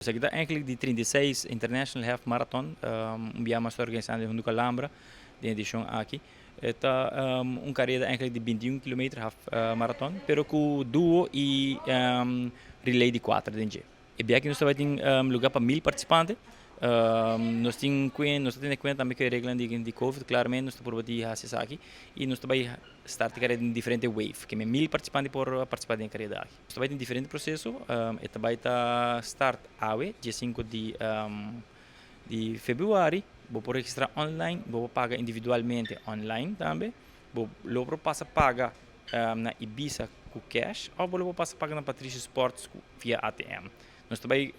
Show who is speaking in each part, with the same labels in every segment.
Speaker 1: Esaki ta eigenlijk di 36 International Half Marathon, un biaha mas organisando hunto cu Alhambra, den edicion aki. Ta un careda eigenlijk di 21 kilometer half marathon, pero cu duo y relay di 4 den dje. E biaha aki nos ta tin lugar pa 1000 participante. Nos tin cuenta tambe cu e regla di COVID, claramente nos ta purba di haci esaki y nos ta bay start e careda den diferente wave, cu 1000 participante por participa den e careda aki. Nos ta bay tin diferente proceso, e ta bay ta start awe, dia 5 di februari. Bo por registra online, bo por paga individualmente online tambe, bo lo por pasa paga na Ibisa cu cash, of bo lo por pasa paga na Patricio Sports via ATM. Nos ta bay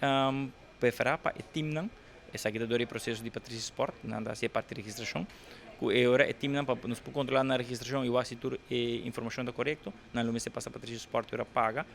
Speaker 1: prefera pa e teamnan, esaki ta door e proceso di Patricio Sport, nan ta haci e parti di registracion, cu e ora e teamnan pa nos por controla na registracion y wak si tur e informacion ta corecto, nan lo mester pasa Patricio Sport y ora paga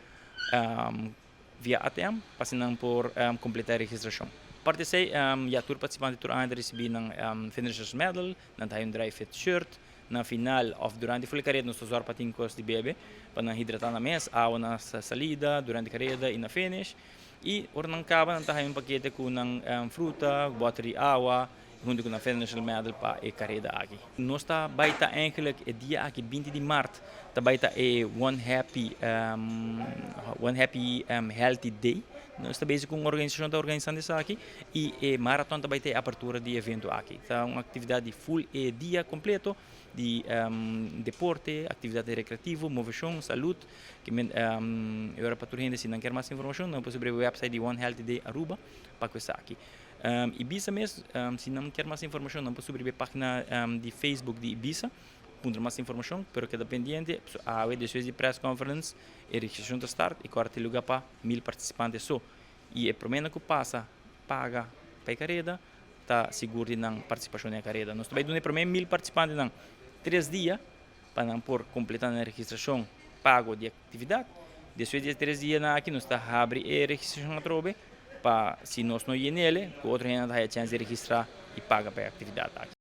Speaker 1: via ATM, pa asina nan por completa e registracion. Aparte esey, ya tur participante tur aña ta ricibi nan Finishers Medal, nan ta haya un dry fit shirt. Na final of durante full e careda nos ta zorg pa tin cos di bebe, pa nan hidrata nan mes, awa na salida, durante careda y na finish. Y ora nan caba nan ta haya un pakete cu nan fruta, boter di awa, hunto cu nan Finisher Medal pa e careda aki. Nos ta bay ta eigenlijk e dia aki, 20 di maart, ta bay ta e One Happy Healthy Day. Nos ta bezig cu un organisacion ta organisando esaki y e marathon ta bay ta e apertura di evento aki. Ta un actividad di full e dia completo di deporte, actividad recreativo, movecion, salud. Cu ora pa tur hende, si nan kier mas informacion, nan por subi e website di One Healthy Day Aruba pa cu esaki. Ibisa mes, si nan kier mas informacion, nan por subi e pagina di Facebook di Ibisa, puntra mas informacion, pero keda pendiente, so, awe despues di press conference, e registracion ta start y corda lugar pa 1000 participante so. Y e prome cu pasa paga pa e careda, ta sigur di nan participacion na careda. Nos ta bay duna e prome 1000 participante nan 3 dia pa nan por completa e registracion, pago di actividad. Despues di 3 dia nan aki nos ta habri e registracion atrobe pa si nos no yen'e, cu otro hende haya chance di registra y paga pa e actividad aki.